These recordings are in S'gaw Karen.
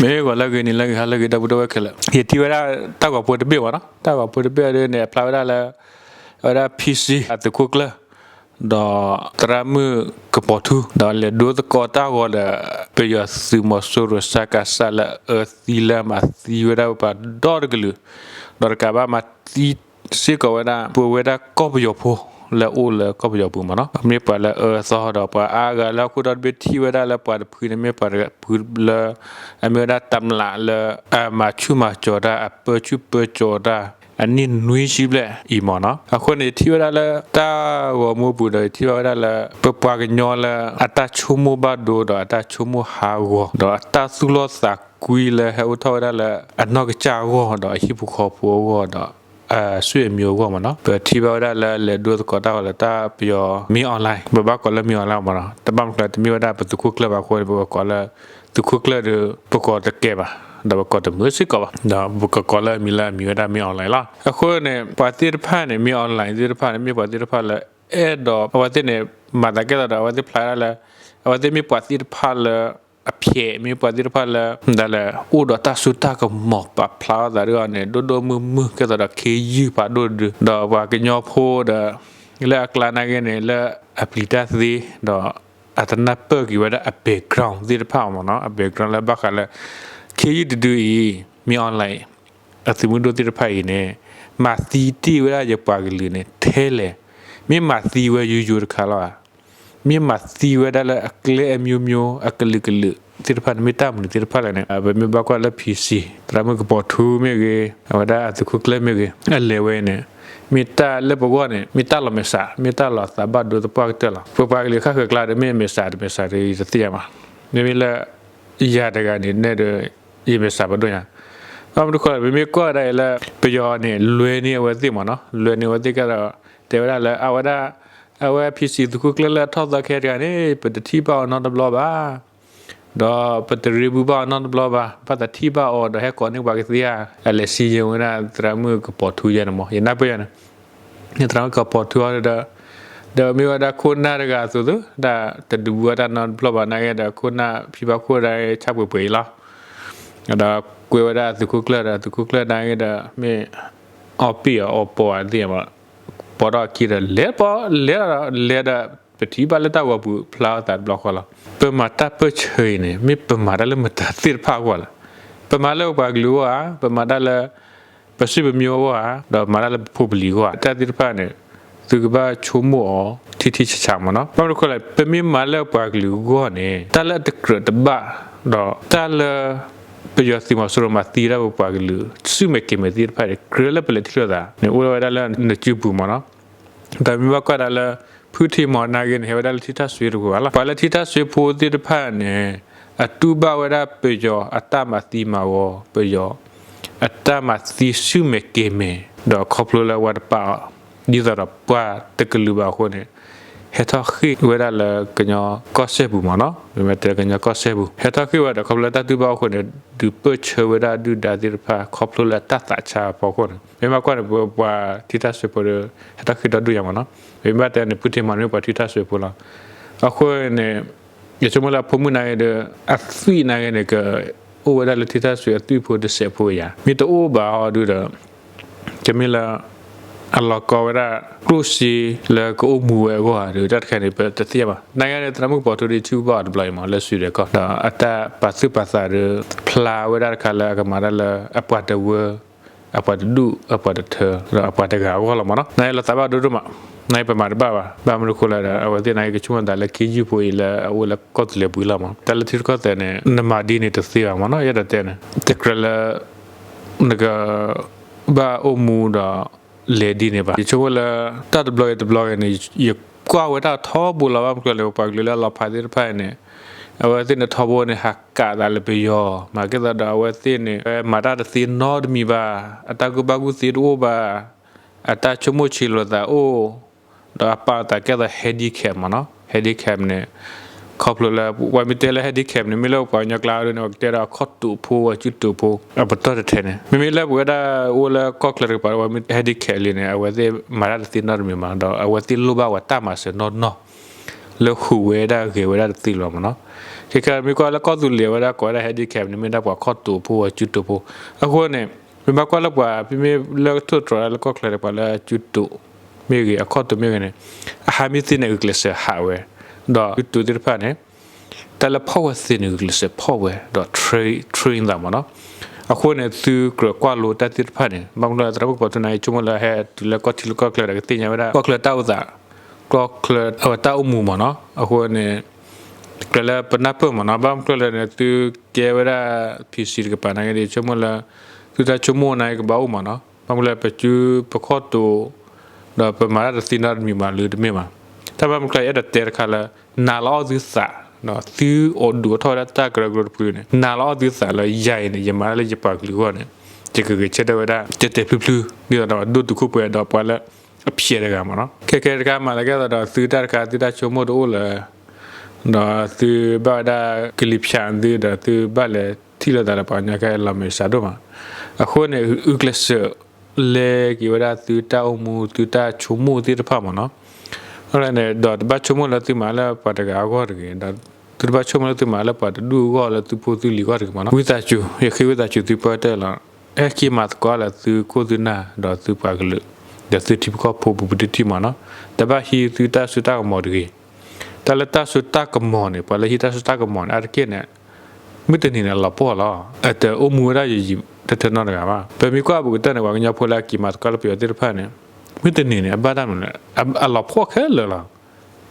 မ့ၢ်ဂီၤလၢအဂ့ၤ နံၤလၢအဂ့ၤ ဟါလၢအဂ့ၤ ဒီပုၢ်ဒီဝဲၢ်ခဲလၢာ်, ယထံၣ်ဝဲဒၣ်တၢ်ဂီၤဖိတဘ့ၣ်မ့ၢ်နီၤ, တၢ်ဂီၤဖိတဘ့ၣ်အံၤဒ်န့ၣ် အဖျါဝဲဒၣ်လၢ အဝဲဒၣ် ဖံစံ အသုးခိၣ်ကျၢၢ် ဒီးသရၣ်မုၣ်ကပီၤထူ ဒီးလဲၤဒိသကိးတၢ်ဂီၤဒီး ပယီၤသုးမီၤစိရိၤ စကစ လၢအအၢသံလၢမၤသံဝဲဒၣ်ပှၤဒီတကလုာ်, ဒီးတကးဘၣ်မၤသံစ့ၢ်ကီးဝဲဒၣ် ပဝဲဒၣ်ကီၢ်ပယီၤဖိလၢအအိၣ်လၢကီၢ်ပယီၤပူၤမ့ၢ်နီၤ, မ့ၢ်ပှၤလၢအအၢအသီဒီး ပှၤအါဂၤလၢဟီၣ်ခိၣ်ဒီတဘ့ၣ်ထံၣ်ဝဲဒၣ်လၢပှၤတဖုန့ၣ် မ့ၢ်ပှၤတဖုလၢ အမ့ၢ်ဝဲဒၣ်တမျးလၢ အမၤဆူၣ်မၤစီၤတၢ် အပၢဆူၣ်ပၢစီၤတၢ် အနံၣ်နွံဆံဘျဲၣ်အံၤမ့ၢ်နီၤ. အဃိန့ၣ် ယထံၣ်ဝဲဒၣ်လၢတၢ်ဂီၤမူပူၤဒီး ယထံၣ်ဘၣ်ဝဲဒၣ်လၢ ပပှၤကညီလၢအတၢ်ဆိကမိၣ်ဘၣ်ဒိဒီးအတၢ်ဆိကမိၣ်ဟးဂီၤ ဒီးအတၢ်သူၣ်လီသးကွံလၢဟဲအိၣ်ထီၣ်ဝဲဒၣ်လၢအနီၢ်ကစၢ်အဂီၢ် ဒီးအဟံၣ်ဖိဃီဖိအဂီၢ်ဒီး အဆွေမျိုးအဂီၢ်မ့ၢ်နီၤ, ပထံၣ်ဘၣ်ဝဲဒၣ်လၢလဲၤဒိသကိးတၢ်ဂီၤလၢတၢ်ပယီၤ မင်းအောင်လှိုင်, ပဘၣ်ကိးလၢ မင်းအောင်လှိုင် မ့ၢ်နီၤ, တဘၣ်မနုၤကျါတမ့ၢ်ဝဲဒၣ်ပသုးခိၣ်ကျၢၢ်ဘၣ်အဃိန့ၣ် ပကကိးလၢ သုးခိၣ်ကျၢၢ်ဒီး ပကိးတကဲဘၣ်, ဒီးပကိးတမုာ်စ့ၢ်ကီးဘၣ်, ဒီးပကကိးလၢအမံၤလၢအမံၤဝဲဒၣ် မင်းအောင်လှိုင် လီၤ. အဃိန့ၣ် ပှၤသ့ၣ်တဖၣ်န့ၣ် မင်းအောင်လှိုင် သ့ၣ်တဖၣ်န့ၣ် မ့ၢ်ပှၤသ့ၣ်တဖၣ်လၢ အဲၣ်ဒိးအဝဲသ့ၣ်န့ၣ် မၤသးကဲသိးဒီး အဝဲသ့ၣ်ဖျါဒၣ်လၢ အဝဲသ့ၣ်မ့ၢ်ပှၤသ့ၣ်တဖၣ်လၢ အဖျဲး မ့ၢ်ပှၤသ့ၣ်တဖၣ်လၢ ဒ်လဲၣ် အိၣ်ဒီးတၢ်စိတၢ်ကမီၤ ပာ်ဖျါထီၣ်သးဒ်အံၤန့ၣ် ဒိၣ်ဒိၣ်မုၢ်မုၢ် ကဲသိးဒီးခ့ယုၢ်ဖးဒိၣ်တဒု ဒီးပှၤကညီဖိဒီး လၢအကျါနာ်က့န့ၣ် လၢအပျံၤတၢ်သ့ ဒီးအတနၢ်ပၢၢ်က့ၤဝဲဒၣ်အ background သ့ၣ်တဖၣ်မ့ၢ်နီၤ, အ background လၢဘၣ်ဃးလၢ ခ့ယုၢ်တဒုအံၤ မင်းအောင်လှိုင် အသုးမုၢ်ဒိၣ်သ့ၣ်တဖၣ်အံၤန့ၣ် မၤသံတ့ၢ်ဝဲဒၣ်ယပှၤကလုာ်န့ၣ် ထဲလဲၣ်, မ့ၢ်မၤသံဝဲယိယိတခါလီၤဧါ, မ့ၢ်မၤသံဝဲဒၣ်လၢအကျဲအမျိုးမျိုး အကလုာ်ကလုာ်သ့ၣ်တဖၣ်န့ၣ် မ့ၢ်တၢ်မနုၤသ့ၣ်တဖၣ်လဲၣ်န့ၣ် ပမ့ၢ်ဘၣ်ကွၢ်လၢ ဖံစံ သရၣ်မုၣ်ကပီၤထူမ့ၢ်ဂ့ၤ, အဝဲဒၣ်အသုးခိၣ်ကျၢၢ်မ့ၢ်ဂ့ၤ, အလဲၤဝဲအံၤန့ၣ် မ့ၢ်တၢ်လၢပဂီၢ်န့ၣ် မ့ၢ်တၢ်လီၤမဲာ်ဆှး မ့ၢ်တၢ်လီၤသးဘၣ်ဒိသပှၢ်ကတၢၢ်လီၤ. ပပှၤကလုာ်ဃၣ်ဃၢၤကျါဒီး မ့ၢ်မဲာ်ဆှးတမဲာ်ဆှးဒီး ယတသ့ၣ်ညါဘၣ်. မ့မ့ၢ်လၢ ယၤတဂၤန့ၣ်နဲၣ်ဒီး ယမဲာ်ဆှးပဒိၣ်ညါ, ဘၣ်မနုၤဃိလဲၣ် ပမ့ၢ်ကွၢ်ဒၣ်အံၤလၢ ပယီၤန့ၣ် လွဲန့ၢ်အဝဲသ့ၣ်မ့ၢ်နီၤ, လွဲန့ၢ်အဝဲသ့ၣ်ကဒီး တဲဝဲဒၣ်လၢ အဝဲဒၣ် အဝဲ ဖံစံ သုးခိၣ်ကျၢၢ်လၢအထီၣ်သီခဲတဂၤန့ၣ် ပတထံၣ်ဘၣ်အီၤနီတဘျီဘၣ် ဒီးပတရ့ဘူးဘၣ်အီၤနီတဘျီဘၣ်, ဘၣ်သးထံၣ်ဘၣ်အီၤဒီးဟဲကိးန့ၢ်ပှၤကသ့ဧါ, အလဲၤစံယဲၤဝဲဒၣ်သရၣ်မုၣ်ကပီၤထူယဲန့ၣ်မ့ၢ် ယနၢ်ပၢၢ်ယဲန့ၣ်, သရၣ်မုၣ်ကပီၤထူအီၤဒီး ဒီးမ့ၢ်ဝဲဒၣ်ခိၣ်နၢ်တဂၤအသိးသိး ဒၣ်တဒုးဘူးဝဲတၢ်နီတဘျီဘၣ်နာ်က့ဒီး ခိၣ်နၢ်ဖံဘၣ်ခိၣ်ဒၣ်ဆၣ်ပှဲၤပှဲၤအံၤလီၤ. ဒီးကွဲဝဲဒၣ်သုးခိၣ်ကျၢၢ်ဒီး သုးခိၣ်ကျၢၢ်နာ်က့ဒီး မ့ၢ်အီၣ်ပ့ၣ်အီၤအီပီၤအသ့ၣ်မး ပိာ်ထီၣ်အခံဒီး လဲၤပီၤ လဲၤဒီး လဲၤဒီး ပထံၣ်ဘၣ်လၢတၢ်ဂီၤပူၤဖျါအသးတဘျီဃီလီၤ. ပမၤတၢ်ပၢၢ်ဆၢအံၤန့ၣ် မ့ၢ်ပမၤတၢ်လၢမတၤသ့ၣ်တဖၣ်အဂီၢ်လဲၣ်. ပမၤလၢပပှၤကလုာ်အဂီၢ်ဧါ, ပမၤတၢ်လၢ ပစုပမျိုးအဂီၢ်ဧါ, ဒီးမၤတၢ်လၢပဖိပလံၤအဂီၢ်ဧါ, တၢ်သ့ၣ်တဖၣ်န့ၣ် သုကဘၣ်ဆိကမိၣ်အီၤ ထံထံဆးဆးမ့ၢ်နီၤ. ဘၣ်မနုၤဃိလဲၣ် ပမ့ၢ်မၤလၢပှၤကလုာ်အဂီၢ်န့ၣ် တၢ်လၢအတကြၢးတဘၣ် ဒီးတၢ်လၢ ပယီၤသုးမီၤစိရိၤမၤသံဝဲဒၣ်ပပှၤကလုာ် စုမဲာ်ကဲၤမဲာ်သ့ၣ်တဖၣ်န့ၣ် ကြၢးလၢပလဲၤထံၣ်လိာ်သးန့ၣ် အိၣ်ဝဲဒၣ်လၢနစုပူၤမ့ၢ်နီၤ. ဒီးမ့ၢ်ဘၣ်ကွၢ်ဒၣ်လၢ ဖုထံမီၤနာ်က့န့ၣ် ဟဲဝဲဒၣ်လၢထံထၣ်စွ့တပူၤဘၣ်လီၤ. ပှၤလၢထံထၣ်စွ့ဖိသ့ၣ်တဖၣ်န့ၣ် အတူၢ်ဘၣ်ဝဲဒၣ်ပယီၤအတၢ်မၤသံမၤဂီၤ ပယီၤ အတၢ်မၤသံစုမဲာ်ကဲၤမဲာ် ဒီးခီဖျိလၢဝဲတပာ်အီၤ ဒ်သိးဒီးပှၤတကလုာ်ဘၣ်အဃိန့ၣ် ဟဲထီၣ်ဃ့ၢ်ဝဲဒၣ်လၢကညီကီၢ်စဲၣ်ပူၤမ့ၢ်နီၤ, မ့မ့ၢ်တဲကညီကီၢ်စဲၣ်ပူၤ ဟဲထီၣ်ဃ့ၢ်ဝဲဒီးခီဖျိလၢတၢ်တူၢ်ဘၣ်အဃိန့ၣ် ဒုးပၢၢ်ဆၢဝဲဒၣ်ဒုၣ်ဒါသ့ၣ်တဖၣ် ခီဖျိလၢတၢ်သးဆါအဖီခိၣ်န့ၣ် မ့မ့ၢ်ကွၢ်န့ၣ် ပပှၤထံထၣ်စွ့ဖိဒီး ဟဲထီၣ်ဃ့ၢ်ဒီဒူၣ်ညါမ့ၢ်နီၤ, မ့မ့ၢ်တဲန့ၣ် ဖုထံမီၤန့ၣ် ပှၤထံထၣ်စွ့ဖိလီၤ. အဃိန့ၣ် ယဆိကမိၣ်လၢအဖိမုၣ်နာ်က့ဒီး အသွံၣ်နာ်က့န့ၣ် ကအိၣ်ဝဲဒၣ်လၢထံထၣ်စွ့အသွံၣ်ဖိတစဲးဖိဧါ, မ့ၢ်တအိၣ်ဘၣ်ဟီဒုဒီး တမ့ၢ်လၢ အလီၤကီဝဲဒၣ် ကျိၣ်စ့လၢကအိၣ်မူဝဲအဂီၢ်ဧါဒီး တၢ်တခါန့ၣ် ပတသ့ၣ်ညါဘၣ်. နာ်က့န့ၣ် သရၣ်မုၣ်ကပီၤထူဒီး ထံၣ်ဘၣ်အီၤတဘျီအံၤမ့ၢ် လၢစွ့ဒဲးကီၢ် ဒီးအတၢ်ပာ်သူၣ်ပာ်သးဒီး ဖျါဝဲဒၣ်တခါလၢအကမၤတၢ်လၢအပှၤတဝၢ အပှၤတဒူၣ် အပှၤတထၢ ဒီးအပှၤတဂၤအဂီၢ်လီၤမ့ၢ်နီၤ. နာ်က့လီၤသးဘၣ်ဒိဒိၣ်မး, နာ်က့ပမၤတဘၣ်ဘၣ်. ဘၣ်မနုၤဃိလဲၣ်ဒီး အဝဲသ့ၣ်နာ်က့ကဆိကမိၣ်သးလၢခ့ယုၢ်ဖိအံၤလၢအအိၣ်လၢကီၢ်သူလ့ၤပူၤလီၤမ့ၢ်နီၤ. တၢ်လၢထံရူၢ်ကီၢ်သဲးန့ၣ် နမၤဒ်န့ၣ်တသ့ဘၣ်မ့ၢ်နီၤ. ယအဲၣ်ဒိးတဲန့ၣ် တကြၢးလၢ နက ဘၣ်အိၣ်မူဒီးလဲၤဒ်န့ၣ်ဘၣ်. ယဆိကမိၣ်လၢ တၢ်တဘျီဂ့ၤတဘျီဂ့ၤန့ၣ် ယကွၢ်ဝဲဒၣ်ထီဘိလီၤ. ဘၣ်မနုၤလဲၣ် ပပှၤကလုာ်လၢအလီၤဖးသ့ၣ်တဖၣ်န့ၣ် အဝဲသ့ၣ်န့ၣ်ထီဘိန့ၣ် ဟးကးသးလၢပယီၤ မၤကဲသိးဒီးအဝဲသ့ၣ်န့ၣ် မၤတၢ်တသ့နီတမံၤဘၣ်, အတၢ်ကူၣ်ဘၣ်ကူၣ်သ့တအိၣ်ဘၣ်, အတၢ်ဆိကမိၣ်ဆံးလိာ်သးအိၣ်, ဒီးအပာ်သးကဲသိး handicap မ့ၢ်နီၤ. handicap န့ၣ် ခီဖျိလၢ ပှၤမ့ၢ်တဲလၢ handicap န့ၣ် မ့ၢ်လၢပှၤကညီကျါဒ်န့ၣ် ပကတဲဒီးအခီၣ်တူာ်ဖိ အစုတူာ်ဖိ အပတီၢ်တထဲန့ၣ် မ့မ့ၢ်လၢပဝဲဒၣ်အိၣ်လၢကီၢ်ချၢတကပၤ ပှၤမ့ၢ် handicap လံန့ၣ် အဝဲသ့ၣ်မၤတၢ်တသ့နီတမံၤမး ဒီးအဝဲသ့ၣ်လိၣ်ဘၣ်ဝဲတၢ်မၤစၢၤနီၢ်နီၢ် လၢဟူးဝဲဒၣ်ဂဲၤဝဲဒၣ်တသ့လၢၤဘၣ်မ့ၢ်နီၤ. ခဲခဲမ့ၢ်ကွၢ်လၢကီၢ်သူလ့ၤဝဲဒၣ်ကိးဝဲဒၣ် handicap န့ၣ် မ့ၢ်ဒၣ်ပှၤခီၣ်တိာ်ဖိ ဝဲကၠူတိာ်ဖိ. အဃိန့ၣ် မ့ၢ်ဘၣ်ကွၢ်လၢပှၤ မ့မ့ၢ်လၢကထိၣ်သတြီၤဒၣ်လၢကီၢ်ချၢန့ၣ် ပှၤလၢကၠူတိာ်မ့ၢ်ဂ့ၤ အခီၣ်တိာ်မ့ၢ်ဂ့ၤန့ၣ် အဟးမ့ၢ်သ့န့ၣ် ဂုာ်ကျဲးစၢးဟးဝဲ, ဒီးကၠူတိာ်သ့ၣ်တဖၣ်န့ၣ် တၢ်လၢဖီၣ်ဝဲသ့န့ၣ် ဂုာ်ကျဲးစၢးဖီၣ်ဝဲ ဒီး train သးမ့ၢ်နီၤ. အဃိန့ၣ် သုကြၢးကွၢ်လိတၢ်သ့ၣ်တဖၣ်န့ၣ် ဘၣ်မနုၤလၢသရၣ်မုၣ်ကပီၤထူန့ၣ် ဆိကမိၣ်လၢဟဲတုၤလၢကီၢ်ထံလၢကီၢ်ချၢဒီး ကသ့ၣ်ညါဝဲဒၣ် ကီၢ်ချၢတၢ်အိၣ်သး, ကီၢ်ချၢအဝဲတၢ်အိၣ်မူမ့ၢ်နီၤ. အဃိန့ၣ် ကြၢးလၢပနၢ်ပၢၢ်မ့ၢ်နီၤ. ဘၣ်မနုၤလဲၣ်န့ၣ် သုကဲဝဲဒၣ် PC တကပၤနာ်က့ဒီး ဆိကမိၣ်လၢ သုတၢ်ဆိကမိၣ်နာ်က့ကဘၣ်အိၣ်မ့ၢ်နီၤ. ဘၣ်မနုၤလဲၣ် ပစုပခီၣ်တိာ် ဒီးပမၤတၢ်တသ့နီတမံၤဘၣ်လၢတမ့ၢ်ဘၣ်. တၢ်ဘၣ်မနုၤလဲၣ် ယအဲၣ်ဒိးတဲတခါလၢ နာ်လီၤအီၣ်သုသး, သုအိၣ်ဒုးအိၣ်ထီၣ်ဝဲဒၣ်တၢ်ကရၢကရိတဖုန့ၣ် နာ်လီၤအီၣ်သုသးလၢယၤအံၤန့ၣ် ယမၤတၢ်လၢယပှၤကလုာ်အဂီၢ်န့ၣ် ယကဂဲၤဆၢထၢၣ်ဝဲဒၣ် တဲာ်တဲာ်ဖျုဖျု ဒ်သိးဒီးဒိၣ်တုာ်ခိၣ်ပှဲၤဒီးပှၤလၢအဖျဲးတဂၤမ့ၢ်နီၤ. ခဲခဲတခါမၤသးကဲသိးဒီးသုတၢ်တခါ သုတၢ်ဆိကမိၣ်တအိၣ်လၢၤ ဒီးသုဘၣ်ဝဲဒၣ်ကလံၤဖၠးသုဒီးသုဘၣ်လဲၤထံၣ်လိာ်သးဒီးပှၤကညီခဲအံၤလီၤမဲာ်ဆှးဒိၣ်မး. အဃိန့ၣ် ဂုာ်ကျဲးစၢးလဲက့ၤဝဲဒၣ်သုတၢ်အိၣ်မူ သုတၢ်ဆိကမိၣ်သ့ၣ်တဖၣ်မ့ၢ်နီၤ. ဒီးတဘၣ်ဆိကမိၣ်လၢသုမၤလၢပှၤတဂၤအဂီၢ်တဂ့ၤ, ဒီးသုတဘၣ်ဆိကမိၣ်လၢသုမၤလၢပှၤတဒူၣ်အဂီၢ်လၢသုဖိသုလံၤအဂီၢ်တဂ့ၤမ့ၢ်နီၤ. ဝံသးစူၤ ယဃ့ဝံသးစူၤသုပၢတၢၢ်လီၤ. ဟဲက့ၤမၤသကိးလၢသုခိၣ်သုနၢ် ဒီးသုပှၤကလုာ် ဒီးသုထံဖိကီၢ်ဖိပူၤပူၤတံၢ်တံၢ်မ့ၢ်နီၤ. တဘၣ်ဟံးသုတၢ်စိတၢ်ကမီၤတဂ့ၤ. တၢ်လၢတၢ်စိတၢ်ကမီၤန့ၣ် ပှၤလၢဟံးတၢ်စိတၢ်ကမီၤန့ၣ် အါတက့ၢ်န့ၣ် မုၢ်တနံၤန့ၣ် အလီၤပှီၢ်လီၤ. အတအိၣ်မူဝဲဒၣ်ယံာ်ယံာ်တထၢနီတဂၤဘၣ်. ပမ့ၢ်ကွၢ်ဘူးကတၢၢ်န့ၣ် ပှၤကညီဖိလၢအက့ၤမၤသကိးလၢပယီၤသ့ၣ်တဖၣ်န့ၣ် မုၢ်တနံၤန့ၣ် အဘၣ်တၢ်မနုၤလဲၣ် အလီၤပှီၢ်ခဲလၢာ်လီၤ.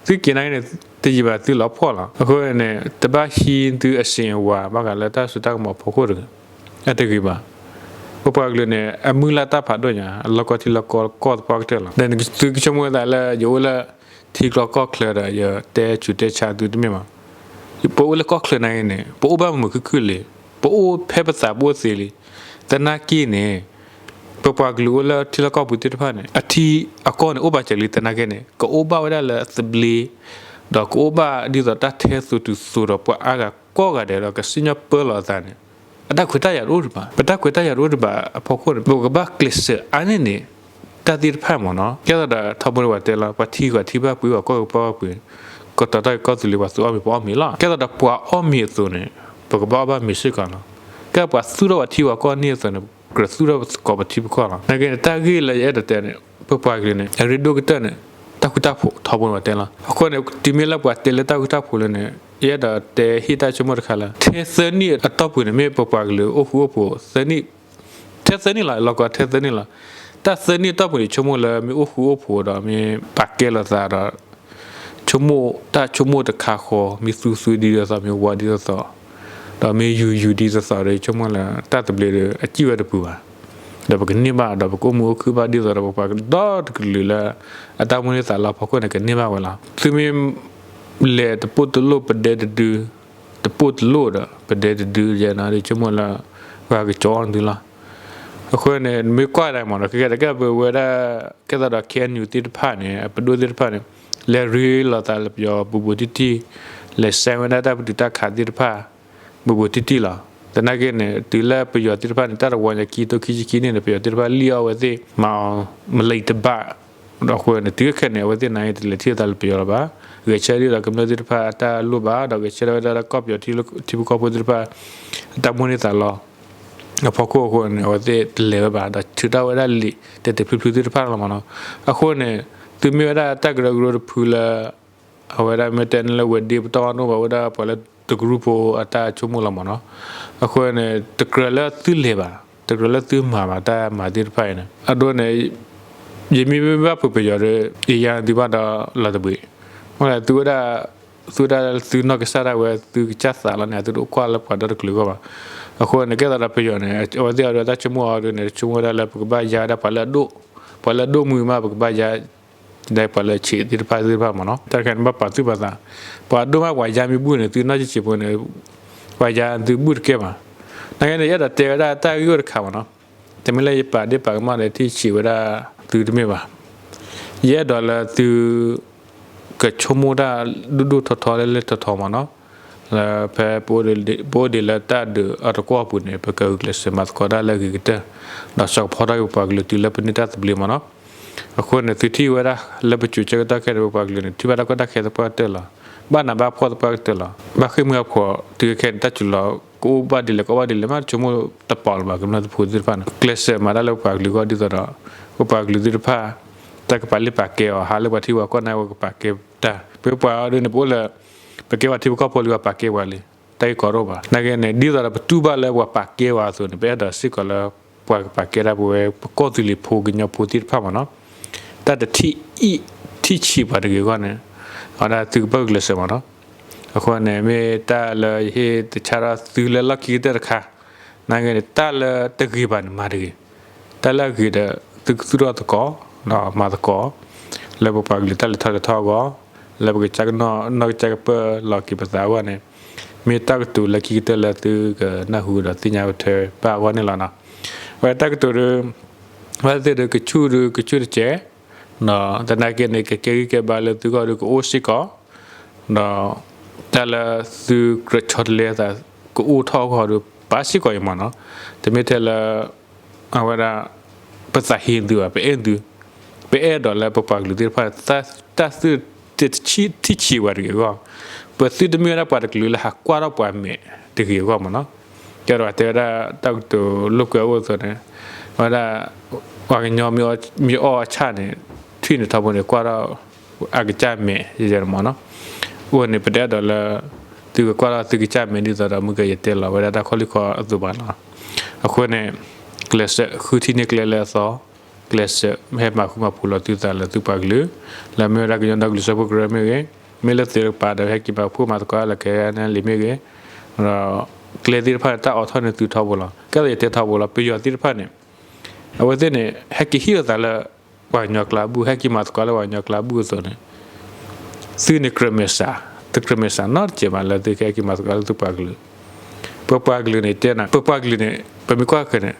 သုက့ၤနာ်က့န့ၣ် တယံာ်ဘၣ်သုလီၤပှီၢ်လီၤ. အဃိန့ၣ် တဘၣ်ဟံးသုအစ့အဝၤ ဘၣ်ဃးလၢတၢ်စိတၢ်ကမီၤဖီခိၣ်တဂ့ၤ, အတဂ့ၤဘၣ်. ပပှၤကလုာ်န့ၣ် အမုၢ်လၢ်တၢ်ဖးဒိၣ်ညါ အလီၢ်ကီၢ်ထံလီၢ်ကီၢ်သပှၢ်ကတၢၢ်လီၤ. ဒီးသုကဆိကမိၣ်သးလၢ ယအိၣ်လၢထံကျီကီၢ်ချၢဒီး ယတဲဆူးတဲဆါသုတမ့ၢ်ဘၣ်. ပအိၣ်လၢကီၢ်ချၢနာ်က့န့ၣ် ပအိၣ်ဘၣ်မုာ်မုာ်ခုၣ်ခုၣ်လံ, ပအိၣ်ဖဲပသးပအိၣ်သ့လံ. သနာ်က့န့ၣ် ပပှၤကလုာ်အိၣ်လၢထံလီၢ်ကီၢ်ပူၤသ့ၣ်တဖၣ်န့ၣ် အထံအကီၢ်န့ၣ်အိၣ်ပာ်စၢၤလံသနာ်က့န့ၣ် ကအိၣ်ဘၣ်ဝဲဒၣ်လၢအသဘျ့, ဒီးကအိၣ်ဘၣ်ဒ်သိးတၢ်ထဲသိးတုၤသိးဒီးပှၤအါဂၤကိးဂၤဒဲးဒီး ကစံၣ်ညီၣ်ပၢလီၤအသးန့ၣ် အတၢ်ခွဲးတၢ်ယာ်တအိၣ်ဒံးဘၣ်. ပတၢ်ခွဲးတၢ်ယာ်တအိၣ်ဒံးဘၣ်အဖီခိၣ်န့ၣ် ပကဘၣ်ကျဲးစၢးအါန့ၢ်န့ၣ် တၢ်သ့ၣ်တဖၣ်မ့ၢ်နီၤ. ကဲသိးဒီးထီဘိန့ၣ်ပှၤတဲလီၤ ပှၤထံဂၤထံဘၣ်ပှ့ၤ ပှၤကီၢ်ဂၤကီၢ်ဘၣ်ပှ့ၤ, ကတီၤတၢ်ကီၢ်သူလ့ၤ ပှၤသူအီၣ်မ့ၤပအီၣ်မ့ၤလီၤ. ကဲသိးဒီးပှၤအီၣ်မ့ၤအသိးန့ၣ် ပကဘၣ်အီၣ်ဘၣ်မ့ၤစ့ၢ်ကီးလီၤ. ကဲပှၤသူၣ်ထီၣ်ပှၤထံပှၤကီၢ်န့ၢ်အသိးန့ၣ် ကြၢးသူၣ်ထီၣ်သကိးပထံပကီၢ်လီၤ. နာ်က့န့ၣ် တၢ်ဂ့ၢ်လၢယအဲၣ်ဒိးတဲန့ၣ် ပပှၤကလုာ်န့ၣ် အရ့ဒိၣ်ကတၢၢ်န့ၣ် တၢ်ဃူတၢ်ဖိးထီဘိန့ၣ်ပှၤတဲလီၤ. အဃိန့ၣ် တုၤမ့ၢ်လၢပှၤတဲလၢတၢ်ဃူတၢ်ဖိးလၢန့ၣ် ယအဲၣ်ဒိးတဲဟ့ၣ်တၢ်ဆိကမိၣ်တခါလၢ ထဲသၢနံၣ်အတီၢ်ပူၤန့ၣ် မ့ၢ်ပပှၤကလုာ်အိၣ်ဃူအိၣ်ဖိးသၢနံၣ် ထဲသၢနံၣ်လီၤ, လီၤကီးထဲသၢနံၣ်လီၤ. တၢ်သၢနံၣ်အတီၢ်ပူၤန့ၣ် ဆိကမိၣ်လၢမ့ၢ်အိၣ်ဃူအိၣ်ဖိးဒီး မ့ၢ်ပာ်ကဲလိာ်သးဒီး ဆိကမိၣ်တၢ်ဆိကမိၣ်တခါဃီ မ့ၢ်သူသူဒ်သိးသိး မ့ၢ်ဝါဒ်သိးသိး ဒီးမ့ၢ်ယူၤယူၤဒ်သိးသိးဒီး ဆိကမိၣ်လၢတၢ်သဘျ့ဒီး အစံၣ်ဝဲတပူၤဘၣ်. ဒီးပကန့ၢ်ဘၣ်ဒီး ပကအိၣ်မူအိၣ်ခုၣ်ဘၣ်ဒ်သိးဒီး ပပှၤကလုာ်ဒီတကလုာ်လၢ အတၢ်မိၣ်န့ၢ်သးလီအဖီခိၣ်န့ၣ် ကန့ၢ်ဘၣ်ဝဲလီၤ. သုမ့ၢ်လဲၤတပိၢ်တလိၣ်ပဒဲတဒု တပိၢ်တလိၣ်ဒီး ပဒဲတဒုယဲန့ၣ်ဒီး ဆိကမိၣ်လၢ ပှၤကကၠီအီၣ်သုလီၤ. အဃိန့ၣ် မ့ၢ်ကွၢ်ဒၣ်မ့ၢ်ဒီး ခဲကဲတကဲပဝဲဒၣ် ကဲသိးဒီး KNU သ့ၣ်တဖၣ်န့ၣ် အပဒိၣ်သ့ၣ်တဖၣ်န့ၣ် လဲၤရ့လိာ်သးလၢပယီၤဘူးဘူးတံၢ်တံၢ်, လဲၤဆဲးဝဲဒၣ်တၢ်ပတုာ်တၢ်ခးသ့ၣ်တဖၣ် ဘူးဘူးတံၢ်တံၢ်လီၤ. သနာ်က့န့ၣ် တုၤလၢပယီၤသ့ၣ်တဖၣ်န့ၣ် တၢ်တဝီညါခံကထိခံဆံခံနံၣ်န့ၣ် ပယီၤသ့ၣ်တဖၣ်လံၣ်အီၣ်ဝဲသ့ၣ် မၤအီၤမလံတဘၣ် ဒီးအဃိန့ၣ် တုၤခဲအံၤန့ၣ် အဝဲသ့ၣ်န့ၣ် တလဲၤထံၣ်လိာ်သးလၢပယီၤလၢၤဘၣ်. ဂဲၤဆၢထၢၣ်ဒီးကမျၢၢ်သ့ၣ်တဖၣ်အတၢ်လိၣ်ဘၣ် ဒီးဂဲၤဆၢထၢၣ်ဝဲဒၣ်လၢကီၢ်ပယီၤထံဖိကီၢ်ဖိသ့ၣ်တဖၣ် အတၢ်မိၣ်န့ၢ်သးလီ အဖီခိၣ်အဃိန့ၣ် အဝဲသ့ၣ်တလဲၤဝဲဘၣ် ဒီးထုးထီၣ်ဝဲဒၣ်လံာ်တဲာ်တဲာ်ဖျုဖျုသ့ၣ်တဖၣ်လီၤမ့ၢ်နီၤ. အဃိန့ၣ် သုမ့ၢ်ဝဲဒၣ်တၢ်ကရၢကရိတဖုလၢ အဝဲဒၣ်မ့ၢ်တဲန့ၣ်လၢဝဲၤဒ့ပတီၢ်နီၣ်ဘၣ် ဝဲဒၣ်ပှၤလၢတကရူၢ်ဖိအတၢ်ဆိကမိၣ်လီၤမ့ၢ်နီၤ. အဃိန့ၣ် တကြၢးလၢသုလဲၤဘၣ် တကြၢးလၢသုမၤဘၣ်တၢ်မၤသ့ၣ်တဖၣ်အံၤန့ၣ် အဒိန့ၣ် ယမ့ၢ်ဘၣ်ဖုးပယီၤဒီး ယယါသုဘၣ်ဒီးလီၤတဘှံး မ့ၢ်လၢသုဝဲဒၣ် သုဝဲဒၣ်သုနီၢ်ကစၢ်ဒၣ်ဝဲ သုကစၢ်သးလီၤန့ၣ် သုတအိၣ်ကွၢ်လၢပှၤဒီတကလုာ်အဂီၢ်ဘၣ်. အဃိန့ၣ် ကဲသးဒီးပယီၤန့ၣ် အဝဲသ့ၣ်အဒိတၢ်ဆိကမိၣ်အီၤဒ်န့ၣ် ဆိကမိၣ်ဝဲဒၣ်လၢပကဘၣ်ယါဒၣ်ပှၤလၢအဒိၣ် ပှၤလၢအဒိၣ်မုၢ်မး ပကဘၣ်ယါ ဒ်ပှၤလၢအဆံးသ့ၣ်တဖၣ်သ့ၣ်တဖၣ်မ့ၢ်နီၤ. တၢ်တခါန့ၣ် ဘၣ်ပာ်သူၣ်ပာ်သး ပှၤအဒိၣ်မးပှၤယါမ့ၢ်ဘူၣ်န့ၣ် သုနီၢ်ဆံးဆံးဖိန့ၣ် ပှၤယါသုဘူၣ်တကဲဘၣ်. နာ်က့န့ၣ် ယအဲၣ်ဒိးတဲဝဲဒၣ်တၢ်ဂ့ၢ်အိၣ်တခါမ့ၢ်နီၤ. တမ့ၢ်လၢယပာ်ဒ့ၣ်ပာ်ကမၣ်ဒီးထံၣ်ဆံးဝဲဒၣ်သုတမ့ၢ်ဘၣ်. ယအဲၣ်ဒိးလၢသု ကဆိကမိၣ်တၢ်ဒိၣ်ဒိၣ်ထီထီလဲၣ်လဲၣ်ထီထီမ့ၢ်နီၤ. လၢဖဲ ပအိၣ်ဒံးလၢတၢ်ဒုးအတကွီၢ်အပူၤန့ၣ် ပကဂုာ်ကျဲးစၢးမၤသကိးတၢ်လၢအဂ့ၤကတၢၢ် ဒီးစိာ်ကဖီထီၣ်က့ၤပပှၤကလုာ်တုၤလၢပန့ၢ်တၢ်သဘျ့မ့ၢ်နီၤ. အဃိန့ၣ် သုထံၣ်ဝဲဒၣ်လၢပစိၤဆၢကတီၢ်ခဲအံၤန့ၣ် ပပှၤကလုာ်န့ၣ် ထံၣ်ဘၣ်တၢ်ကီတၢ်ခဲသပှၢ်ကတၢၢ်လီၤ. ဘၣ်နးဘၣ်ဖှီၣ်သပှၢ်ကတၢၢ်လီၤ. ဘၣ်ဃ့ၢ်မှံဟးဖျိးတုၤခဲအံၤန့ၣ် တၢ်စူၤလီၤ ကအိၣ်ဘၣ်ဒ်လဲၣ် ကအိၣ်ဘၣ်ဒ်လဲၣ် မ့ၢ်တဆိကမိၣ်တပီၤလၢၤဘၣ် ကမျၢၢ်တဖိသ့ၣ်တဖၣ်န့ၣ် ကျဲးစၢးမၤတၢ်လၢပပှၤကလုာ်အဂီၢ် ဒ်သိးဒီး ပပှၤကလုာ်သ့ၣ်တဖၣ် တၢ်ကပာ်လ့ပာ်ကဲအီၤ ဟးလၢပှၤထံပှၤကီၢ်န့ၣ် ပကပာ်ကဲတၢ် ပပှၤအီၤဒ်န့ၣ် ပအိၣ်လၢ ပကဲပှၤထံပကီၢ်ဖိလံ ပှၤပာ်ကဲပှၤလံ တၢ်ဂ့ၢ်ကီတအိၣ်ဘၣ်. နာ်က့န့ၣ် ဒ်သိးဒီးပတူၢ်ဘၣ်လၢပှၤပာ်ကဲပှၤအသိးန့ၣ် ပအဲၣ်ဒိးစ့ၢ်ကီးလၢ ပှၤကပာ်ကဲတၢ် ပဝဲပကီၢ်သူလ့ၤဖိကညီဖိသ့ၣ်တဖၣ်မ့ၢ်နီၤ တၢ်တထံၣ်အံၣ်ထံၣ်ဆံးပှၤတဂ့ၤအဂီၢ်န့ၣ် အဝဲဒၣ်သုကပၢၢ်ကျဲးစၢးမ့ၢ်နီၤ. အဃိန့ၣ် မ့ၢ်တၢ်လၢယဟ့ၣ်တဆၣ်ထီၣ်သုလၢလီၢ်ခံကတၢၢ်တခါ နာ်က့န့ၣ် တၢ်လၢတဂ့ၤဘၣ်န့ၣ်မၤတဂ့ၤ. တၢ်လၢအဂ့ၤဒီး သုကသူၣ်ထီၣ်သကိး ဒီးမၤသကိး လၢပပှၤကလုာ်တၢ်လဲၤထီၣ်လဲၤထီအဂီၢ် လၢပကစၢ်ကနီၣ်ကစၢ်ကပၢၢ်လီၤက့ၤပသးအဂီၢ်န့ၣ် မ့ၢ်တၢ်ကတိၤလၢခံကတၢၢ်လၢသုကနၢ်ဟူဒီးသ့ၣ်ညါဝဲထဲပၢ်အဂီၢ်န့ၣ်လီၤနီၤ. အဝဲတၢ်ကတိၤဒီး အဝဲသ့ၣ်ဒီးကဆူၣ်ဒီးကဆူၣ်တစဲး သနာ်က့န့ၣ် ကကဲဂံၢ်ကဲဘါလၢသုဂီၢ်ဒီးကအိၣ်စ့ၢ်ကီး ဒီးတၢ်လၢသုကြၢးဆီတလဲသး ကအိၣ်ထီၣ်အဂီၢ်ဒီး ပာ်စ့ၢ်ကီးအံၤမ့ၢ်နီၤ. တမ့ၢ်ထဲလၢ အဝဲဒၣ် ပသးဟ့သုဘၣ် ပအဲၣ်သု ပအဲၣ်ဒိးလၢပပှၤကလုာ်သ့ၣ်တဖၣ် တၢ်သုတထံၣ်ဆံးပှၤတဂ့ၤအဂီၢ် ပသုတမ့ၢ်ဝဲဒၣ်ပှၤတကလုာ်လၢဟးကွၢ်ထီၣ်ပှၤမဲာ်တဂ့ၤအဂီၢ်မ့ၢ်နီၤ. ကဲဒီးတဲဝဲဒၣ်တၢ်ကတိၤလိာ်ကွဲအအိၣ်အသိးန့ၣ် ဝဲဒၣ် ပှၤကညီမ့ၢ်အီၣ်အဆၣ်န့ၣ် ထွံၣ်န့ၣ်ထီဘိန့ၣ် ကွၢ်ထီၣ်အကစၢ်မဲာ်ယဲၢ်မ့ၢ်နီၤ. အဃိန့ၣ် ပတအဲၣ်ဒိးလၢ သုကကွၢ်ထီၣ်သုကစၢ်မဲာ်ဒ်သိးဒီး မုၢ်ကယတဲလီၤဝဲဒၣ်တၢ်ခီၣ်လံၢ်ခီၣ်အသိးဘၣ်လီၤ. အဃိန့ၣ် ကျဲးစၢးဃုထံၣ်န့ၢ်ကျဲလၢအသီ ကျဲးစၢးဟဲမၤဃူမၤဖိးလီၤသုသးလၢသုပှၤကလုာ် လၢမ့ၢ်ဝဲဒၣ်ကညီဒီကလုာ်စၢဖှိၣ်ကရၢမ့ၢ်ဂ့ၤ, မ့ၢ်လၢသုးတကပၤဒီးဟဲက့ၤမၤဖှိၣ်မၤသကိးလၢ ခဲအံၤန့ၣ်လံမ့ၢ်ဂ့ၤ, ဒီးကျဲသ့ၣ်တဖၣ်န့ၣ်တၢ်အိးထီၣ်န့ၢ်သုထီဘိလီၤ. ကဲသိးယတဲထီဘိလီၤ ပယီၤသ့ၣ်တဖၣ်န့ၣ် အဝဲသ့ၣ်န့ၣ် ဟဲက့ၤဟံၣ်လိာ်သးလၢ ပှၤကညီကျါအဘူၣ် ဟဲက့ၤမၤသကိးလၢပှၤကညီကျါအဘူၣ်အသိးန့ၣ် သုန့ၣ်ကြၢးမဲာ်ဆှး, တကြၢးမဲာ်ဆှးနီတစဲးဘၣ်လၢသုကဟဲက့ၤမၤသကိးလၢသုပှၤကလုာ်. ပပှၤကလုာ်န့ၣ်တဲနၤ, ပပှၤကလုာ်န့ၣ် ပမ့ၢ်ကွၢ်ခဲန့ၣ်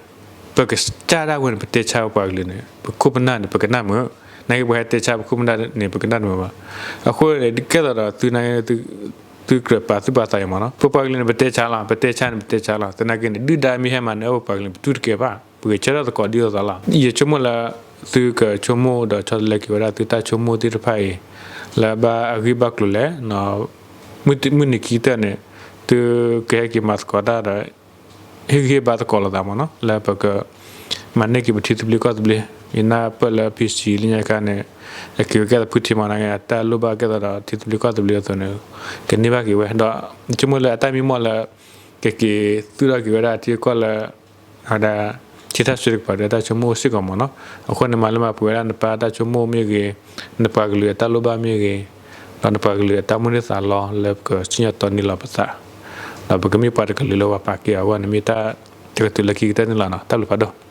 ပကစၢ်ဒၣ်ဝဲန့ၣ် ပတဲဆါပပှၤကလုာ်န့ၣ် ပခိၣ်ပနၢ်န့ၣ် ပကနၣ်မုာ်, နာ်က့ပှၤဟဲတဲဆါပခိၣ်ပနၢ်န့ၣ် ပကနၣ်တမုာ်ဘၣ်. အဃိန့ၣ် ကဲသိးဒီးသုနာ်က့ သုကြၢးပာ်သူၣ်ပာ်သးအံၤမ့ၢ်နီၤ. ပပှၤကလုာ်န့ၣ် ပတဲဆါလီၤ, ပတဲဆါန့ၣ် ပတဲဆါလီၤ, သနာ်က့န့ၣ် ဒုၣ်ဒါမ့ၢ်ဟဲမၤနၢၤပပှၤကလုာ်န့ၣ် ပတူၢ်တကဲဘၣ်, ပဂဲၤဆၢထၢၣ်သကိးဒ်သိးသိးလီၤ. ယဆိကမိၣ်လၢ သုကဆိကမိၣ်ဒီးဆီတလဲက့ၤဝဲဒၣ်သုတၢ်ဆိကမိၣ်သ့ၣ်တဖၣ်အံၤ လၢဘၣ်အဂ့ၢ်ဘၣ်ကျိၤလဲၣ်, မုၢ်နံၤခံကတၢၢ်န့ၣ် သုကဟဲက့ၤမၤသကိးတၢ်ဒီး ဟ့ၣ်ဂံၢ်ဟ့ၣ်ဘါသကိးလိာ်သးမ့ၢ်နီၤ လၢပက မၤန့ၢ်က့ၤပထံသဘျ့ကီၢ်သဘျ့, ယနၢ်ပၢၢ်လၢ ဖံဆံး လၢညါခါန့ၣ် အက့ၤဝဲကဲသးဖုထံမ့ၢ်နီၤ, အတၢ်လိၣ်ဘၣ်ကဲသိးဒီးထံသဘျ့ကီၢ်သဘျ့အသိးန့ၣ် ကန့ၢ်ဘၣ်က့ၤဝဲ, ဒီးဆိကမိၣ်လၢအတၢ်မံမီၢ်လၢ ကက့ၤသူၣ်ထီၣ်က့ၤဝဲဒၣ်ထံကီၢ်လၢ အဝဲဒၣ် ထံထၣ်ဆှဲတကပၤဒီးတၢ်ဆိကမိၣ်စ့ၢ်ကီးမ့ၢ်နီၤ. အဃိန့ၣ် မၤလၢမၤပှဲၤဝဲဒၣ်နပၢ်တၢ်ဆိကမိၣ်မ့ၢ်ဂ့ၤ, နပှၤကလုာ်အတၢ်လိၣ်ဘၣ်မ့ၢ်ဂ့ၤ, ဒီးနပှၤကလုာ်အတၢ်မိၣ်န့ၢ်သးလီလၢပကစံၣ်ညီၣ်တီန့ၢ်လီၤပသး, ဒီးပကမ့ၢ်ပှၤတကလုာ်လၢပှၤပာ်ကဲအဂီၢ်န့ၣ် မ့ၢ်တၢ်တကတုၤလၢခံကတၢၢ်န့ၣ်လီၤနီၤ. တၢ်ဘျုးဖးဒိၣ်.